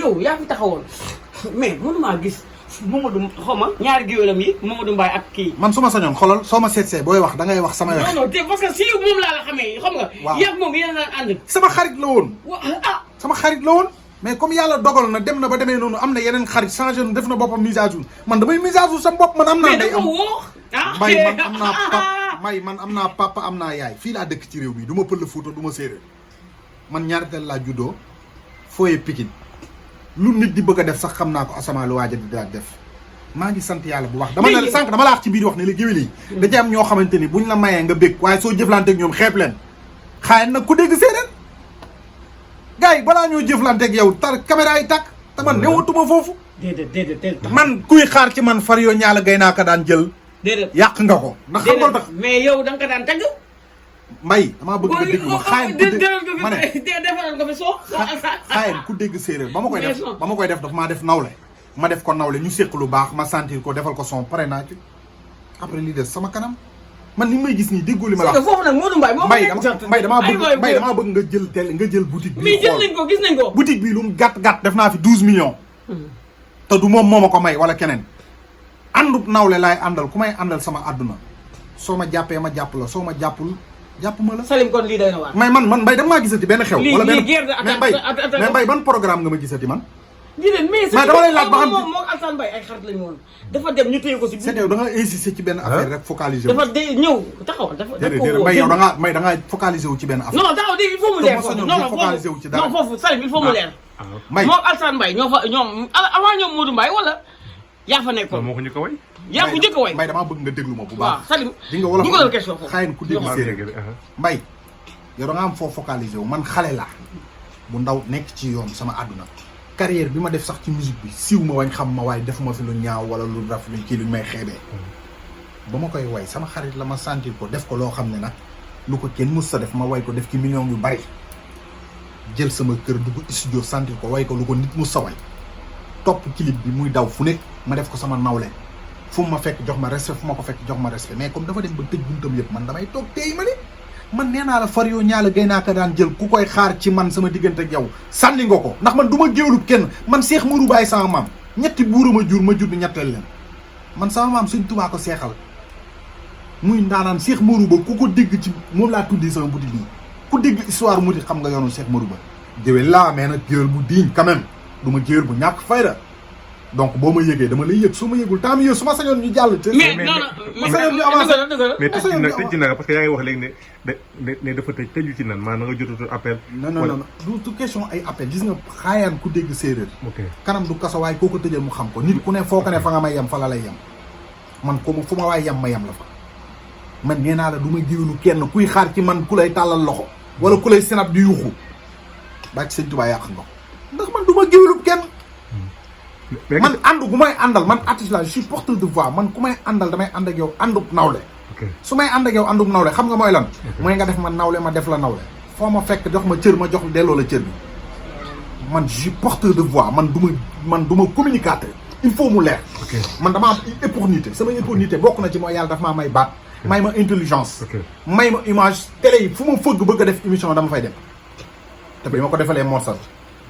yow yaa fi taxawoon mais mënumaa gis Mamadou xaw ma ñaari géwélam yi Mamadou Mbaye ak kii. man su ma sañoon xolal soo ma seetsee booy wax da ngay wax sama wax. non non parce que si moom laa la xamee xam nga. waaw yàgg moom yéen a daan ànd. sama xarit la woon. ah. sama xarit la woon. mais comme yàlla dogal na dem na ba demee noonu am na yeneen xarit changé na def na boppam mise à jour man damay mise à jour sama bopp man am naa. day am mbay man am naa papa mbay man am naa papa am naa yaay fii laa dëkk ci réew mi du ma pël Fuuta du ma séeréer man ñaareel laa juddoo fooyee Pikine lu nit di bëgg a def sax xam naa ko asamaa lu waaj a di daal def maa ngi sant yàlla bu wax. dama ne sànq dama la wax ci biir wax ne la géwél yi. da ci am ñoo xamante ni buñ la mayee nga bëgg waaye soo jëflanteeg ñoom xeeb leen xaaral nag ku dégg séeréer gars yi balaa ñoo jëflanteeg yow tar caméra yi tàkk te man newatuma foofu. déedéet man kuy xaar ci man far yoo ñaala gay naa ko daan jël. déedéet yàq nga ko. ndax xam nga tax mais yow da nga ko daan tagg. mbay damaa bëgg nga dégg ma xaayin ku dégg ma ne defaral nga fi soo xaayin ku dégg séeréer ba ma koy def daf maa def nawle ma def ko nawle ñu séq lu baax ma sentir ko defal ko son pare naa ci après lii des sama kanam man li may gis nii déggoo li ma la wax. foofu nag Modou Mbaye moo mbay damaa bëgg nga jël télé nga jël boutique bi. mais jël nañ ko gis nañ ko. boutique bi lu mu gàtt def naa fi 12 millions. te du moom moo ma ko may wala keneen. àndub nawle laay àndal ku may àndal sama àdduna soo ma jàppee ma jàpp la soo ma jàppul jàpp ma la. Salim kon lii day na waar. mais man mbay dama maa gisati benn xew. wala benn mais mbay ban programme nga ma gisati man. mais dama lay laaj ba xam moom Alassane Mbaye ay xarit lañu woon dafa dem ñu téye ko si biir. c'est yow da nga insister ci benn affaire rek focaliser wu. dafa de ñëw taxaw dafa ko mbay yow da nga focaliser wu ci benn affaire. non taxaw il faut mu leer foofu non foofu Salim il faut mu leer. mbay moom Alassane Mbaye ñoom avant ñoom Modou Mbaye wala yaa fa nekkoon. moo ko njëkk a way. yaa ko njëkk a way mbay damaa bëgg nga déglu ma bu baax. waaw Salim di nga wala dugalal question foofu xaayin ku dégg séeréer mbay yow da nga am foo focaliser wu man xale laa bu ndaw nekk ci yoon sama àdduna carrière bi ma def sax ci musique bi siiw ma wañ xam ma waaye defuma fi lu ñaaw wala lu raf lu kii lu may xeebee ba ma koy way sama xarit la ma sentir ko def ko loo xam ne nag lu ko kenn mus sa def ma way ko def ci million yu bari jël sama kër dugg studio sentir ko way ko lu ko nit mus sa way topp clip bi muy daw fu nekk ma def ko sama nawle fu ma fekk jox ma respect fu ma ko fekk jox ma respect mais comme dafa dem ba tëj buntam yëpp man damay toog tey ma ne man nee naa la far yoo ñaala gay naa ko daan jël ku koy xaar ci man sama diggante ak yow sànni nga ko ndax man du ma géwlub kenn man Seex Mourou Baye sama maam ñetti buura ma jur ma judd ñetteel leen man sama maam Sëñ Tuubaa ko seexal muy ndaanaan Seex Mourou Ba ku ko dégg ci moom laa tuddee sama boutique yi ku dégg histoire mu di xam nga yoonu Seex Mourou Ba géwél laa mais nag géwél bu diiñ quand même du ma géwél bu ñàkk fayda donc boo ma yëgee dama lay yëg soo ma yëgul temps mi yëg su ma sañoon ñu jàll. mais non ma sañoon ñu avancé. mais tëj ci nag parce que yaa ngi wax léegi ne dafa tëju ci nan maanaam nga jotatul appel. non du question ay appel gis nga xaayaan ku dégg séeréer. kanam du kaso waaye koo ko tëjal mu xam ko nit ku ne foo ko ne fa nga may yem fa la lay yem man ko fu ma waay yem ma yem la fa man nee naa la du ma géwélu kenn kuy xaar ci man ku lay tàllal loxo wala ku lay senat di yuuxu ba ci Sëñ Tuubaa yàq nga ndax man du ma géwélu kenn. man ànd gu may àndal man artiste la je suis porteur de voix man ku may àndal damay ànd ak yow àndub nawle su may ànd ak yow àndub nawle xam nga mooy lan mooy nga def ma nawle ma def la nawle foo ma fekk jox ma cër ma jox delloo la cër bi man je suis porteur de voix man du ma communicateur il faut mu leer man dama am opportunité sama opportunité bokk na ci mooy yàlla daf maa may baat may ma intelligence may ma image télé yi fu ma fëgg bëgg a def émission dama fay dem te bi ma ko defalee morsal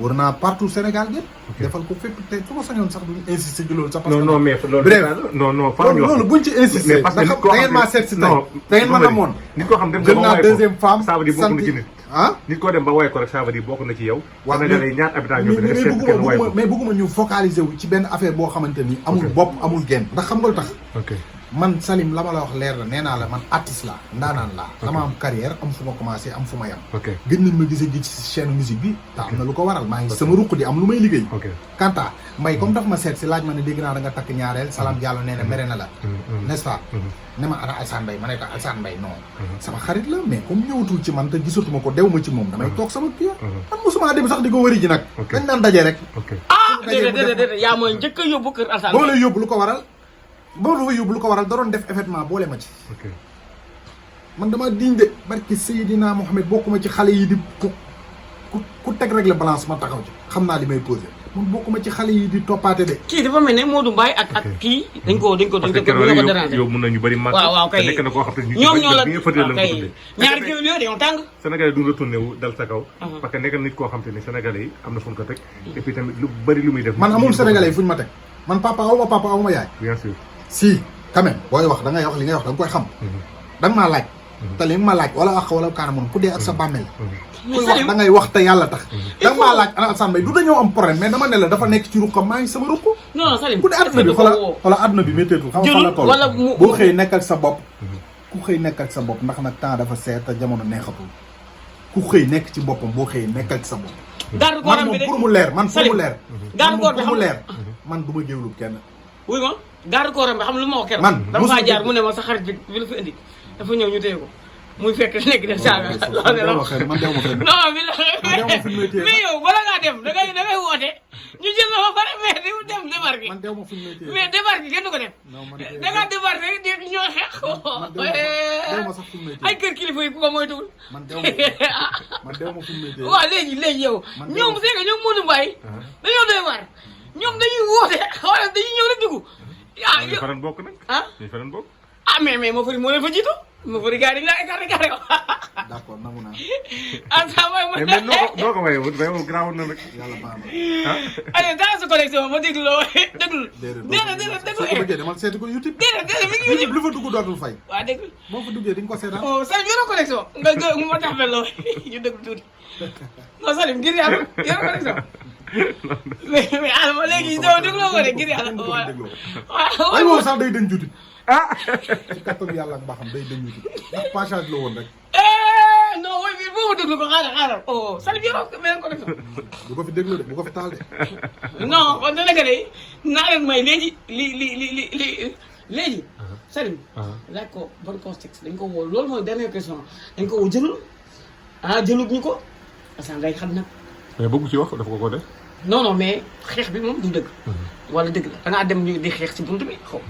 wër naa partout Sénégal yëpp. defal ko fépp te su ma sañoon sax duñ insister ci loolu sax. parce que non mais loolu buñ ci insister. parce que da ngeen maa seet si tey. da ngeen ma namoon. nit koo xam dem jël naa deuxième femme. ça veut dire bokk na ci nit. nit koo dem ba woy ko rek ça veut dire bokk na ci yow. waaw mais bëgguma ñu focaliser wu ci benn affaire boo xamante ni amul bopp amul genn ndax xam nga lu tax. man Salim la ma la wax leer la nee naa la man artiste la ndaanaan laa dama am carrière am fu ma commencé am fu ma yem gën nañ ma gis ci chaîne musique bi te am na lu ko waral maa ngi sama ruq di am lu may liggéey kanta mbay comme daf ma seet si laaj ma ne dégg naa da nga takk ñaareel Salam Diallo nee na mere na la n'est-ce pas ne ma ana Alassane Mbaye ma ne ko Alassane Mbaye non sama xarit la mais comme ñëwatul ci man te gisatuma ko dew ma ci moom damay toog sama kii man mosuma dem sax di ko wëri ji nag dañ daan daje rek déedéet yaa mooy njëkk a yóbbu kër Alassane boo lay yóbbu lu ko waral boo la yóbbu lu ko waral da doon def événement boole ma ci. man dama diñ de barki Seydina Mohamed bokkuma ci xale yi di ku teg rek la balance ma taxaw ci xam naa li may posé man bokkuma ci xale yi di toppaate de. kii dafa mel ne Modou Mbaye ak kii dañ ko déranger. yow mën nañu bëri màgg. waaw kay nekk na koo xam ne ñoom ñoo la bi nga fëtee la ko tuddee. ñaari kii yooyu dañoo tàng. Sénégalais du retourné wu dal sa kaw. parce que nekk na nit koo xam te ne Sénégalais yi am na fu ñu ko teg. et puis tamit lu bëri lu muy def. man amul Sénégalais yi fu ñu ma teg man papa aw ma yaay. bien sûr. si quand même booy wax da ngay wax li ngay wax da nga koy xam. da nga maa laaj. te li nga ma laaj wala ak wala kaana moom ku dee ak sa bàmmeel. kuy wax da ngay wax te yàlla tax. da nga maa laaj ana Assane Mbaye du dañoo am problème mais dama ne la dafa nekk ci ruqam maa ngi sama ruq. non Salim ku dee àdduna bi xoolal àdduna bi métteetul xam nga fan la toll boo xëy nekk ak sa bopp. ku xëy nekk ak sa bopp ndax nag temps dafa seet te jamono neexatul ku xëy nekk ci boppam boo xëy nekk ak sa bopp. garde corps am bi de pour mu leer man pour mu leer. garde corps bi pour mu leer man du ma géewlu kenn. wuy ma garde corps am bi xam lu ma wax keroog. man dama faa jaar mu ne ma sa xarit bi la fi indi dafa ñëw ñu téye ko muy fekk nekk def saaga. man dew ma fenn non mais yow bala ngaa dem da ngay woote ñu jël la ba pare mais di dem débarqué. man dew ma fu ñu may téye mais débarqué kenn du ko def. da ngaa débarqué di ñoo xeex. dew ma sax fu ñu may téye ay kër kilifa yi ku ko moytuwul. man dew ma fu ñu may téye waaw léegi yow. ñoom c'est que ñoom Modou Mbaye dañoo doy waar ñoom dañuy woote wala dañuy ñëw rek dugg. ñu faran bokk nag. ñu faran bokk. mais moo fari moo leen fa jiitu. ma fari gars yi dañu laa écarté ko. d'accord nangu naa. mais noo ko waaye wut waaye garaawoon na nag. yàlla baax na. allez dans sa connexion ma déglu loo déglu. déedéet soo ko bëggee demal seeti ko YouTube. déedéet mi ngi YouTube lu fa dugg dootul fay. waaw déglu. boo fa duggee di nga ko seetaan. oh Salim yoroo connexion nga ma tax loo ñu déglu tuuti. non Salim ngir yàlla yoroo connexion. mais Adama léegi doo dégloo ko de ngir yàlla. waaw waaw sax day dañ juuti. ci kattanu yàlla ak mbaaxam day dañ juuti ndax passage la woon rek. non mooy bii boo ma déglu ko xaaral oh Salim yoroo beneen connexion. bu ko fi déglu de bu ko fi taal de. non kon dana nga de naa leen may léegi léegi. Salim. laaj ko ban contexte dañ ko woo loolu mooy dernière question dañ ko woo jëlul jëlul ñu ko parce que ngay xam nag. mais bëggu ci wax dafa ko def. non mais xeex bi moom du dëgg. wala dëgg la da ngaa dem ñu di xeex ci buntu bi xaw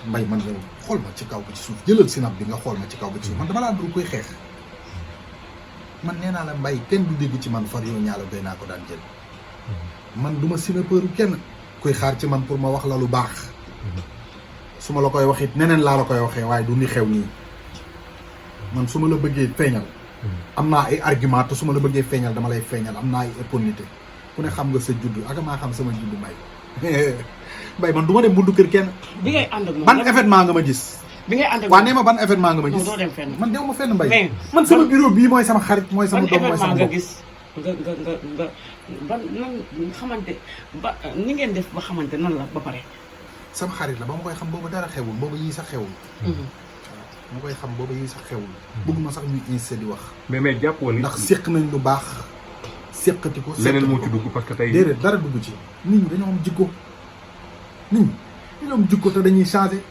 Mbaye man yow xool ma ci kaw ba ci suuf jëlal sinap bi nga xool ma ci kaw ba ci suuf man dama laa dul koy xeex man nee naa la Mbaye kenn du dégg ci man far yow ñaala doy naa ko daan jël man du ma sinapeuru kenn koy xaar ci man pour ma wax la lu baax su ma la koy wax it neneen laa la koy waxee waaye du ni xew nii man su ma la bëggee feeñal am naa ay argument te su ma la bëggee feeñal dama lay feeñal am naa ay opportunité ku ne xam nga sa juddu ak maa xam sama juddu Mbaye man du ma dem buntu kër kenn. bi ngay ànd ak moom ban événement nga ma gis. bi ngay ànd ak waa nee ma ban événement nga ma gis. doo dem fenn man dew ma fenn Mbaye. man sama bureau bii mooy sama xarit mooy sama doom mooy sama nga gis nga ban nan xamante ba ni ngeen def ba xamante nan la ba pare. sama xarit la ba ma koy xam boobu dara xewul boobu yii sax xewul. ma koy xam boobu yii sax xewul. bëgguma sax ñuy insisté di wax. mais jàppoo ni ndax séq nañ lu baax. séqati ko leneen moo ci dugg parce que tey. déedéet dara dugg ci nit ñi dañoo am jikko nit ñi dañoo am jikko te dañuy changé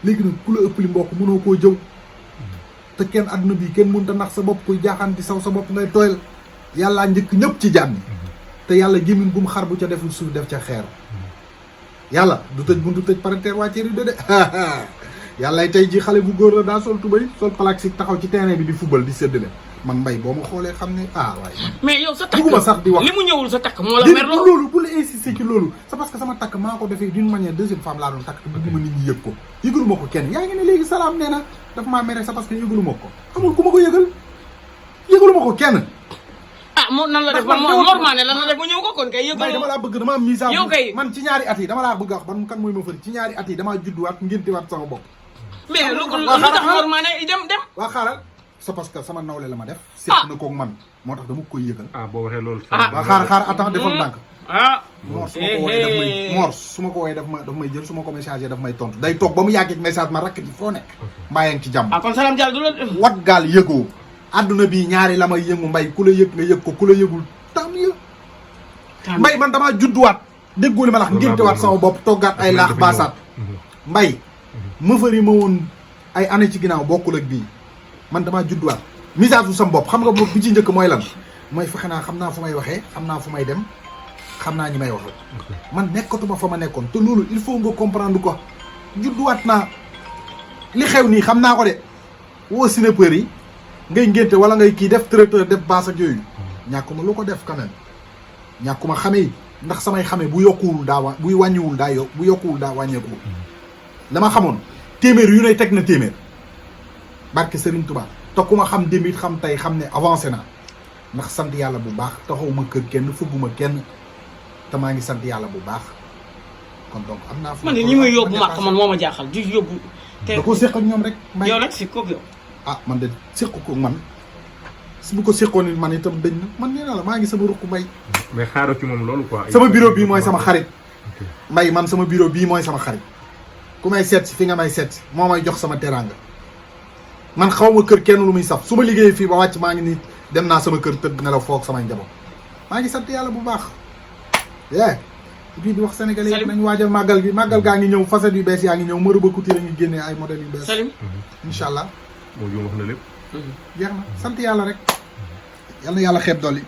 léegi nag ku la ëpp li mbokk mënoo koo jëw te kenn adduna bii kenn mënut a nax sa bopp kuy jaaxaan di saw sa bopp ngay tooyal yàllaa njëkk ñëpp ci jàmm te yàlla gémmiñ bu mu xar bu ca deful suuf def ca xeer yàlla du tëj buntu tëj parenteer wàccee rido de yàllaay tey ji xale bu góor la daa sol tubay sol palaxi taxaw ci terrain bi di football di séddale man Mbaye boo ma xoolee xam ne waaye man mais yow sa takk bugguma sax di wax li mu ñëwul sa takk moo la mer loolu bu la insister ci loolu c'est parce que sama takk maa ko defee d'une manière deuxième femme laa doon takk te bëgguma nit ñi yëg ko yëgalu ma ko kenn yaa ngi ne léegi salaam nee na daf maa mere c'est parce que yëgalu ma ko amul ku ma ko yëgalu ma ko kenn moom nan la def ba normal ne lan la def ba ñëw ko kon kay Mbaye dama laa bëgg dama am mise yow kay man ci ñaari at yi dama laa bëgg a wax ban kan mooy ma fëri ci ñaari at yi damaa judduwaat ngéntewaat sama bopp mais lu tax normal ne dem waa xaaral c'est parce que sama nawle la ma def seet na koog man moo tax dama koy yëgal boo waxee loolu waa xaar attends defal ndànk Mor su ma ko wooyee daf may jël su ma ko message daf may tontu day toog ba mu yàggee message ma rakk ji foo nekk mbaa yaa ngi ci jàmm kon Salam Diallo du la wat gaal yëgoo adduna bi ñaari la may yëngu Mbaye ku la yëg nga yëg ko ku la yëgul tam yëg Mbaye man damaa judduwaat déggoo li ma lax ngéntewaat sama bopp toggaat ay laax baasaat Mbaye mëfari ma woon ay année ci ginnaaw bokkul ak bii man damaa judduwaat message bu sama bopp xam nga bopp bi ci njëkk mooy lan mooy fexe naa xam naa fu may waxee xam naa fu may dem xam naa ñi may waxal man nekkatuma fa ma nekkoon te loolu il faut nga comprendre ko judduwaat naa li xew nii xam naa ko de woo sinapeur yi ngay ngénte wala ngay kii def traiteur def baas ak yooyu ñàkkuma lu ko def quand même ñàkkuma xame yi ndax samay xamee bu yokkuwul daa buy wàññiwul daa yokk bu yokkuwul daa wàññeekuwul dama xamoon téeméer yu ne teg na téeméer barke Serigne Touba te ku ma xam démb it xam tey xam ne avancé naa ndax sant yàlla bu baax taxawuma kër kenn fëgguma kenn te maa ngi sant yàlla bu baax kon donc am naa. man de ñi muy yóbbu màq man moo ma jaaxal di yóbbu. te da koo séq ak ñoom rek. yow nag si koog yow. ah man de séq ko man su bu ko séqoon nit man itam dañ na man nee naa la maa ngi sama ruq mbay. mais xaaroo ci moom loolu quoi. sama bureau bii mooy sama xarit. mbay man sama bureau bii mooy sama xarit. ku may seet si fi nga may seet si moo may jox sama teraanga man xaw ma kër kenn lu muy saf su ma liggéeyee fii ba wàcc maa ngi nii dem naa sama kër tëdd nelaw foog samay njaboot maa ngi sant yàlla bu baax. bii di wax sénégalais yi nañ waajal màggal gi màggal gaa ngi ñëw facette yu bees yaa ngi ñëw Marouba Couture ngi génnee ay modèles yu bees. Salim. incha allah. moo wax na lépp. jeex na sant yàlla rek. yal na yàlla xeeb dolli.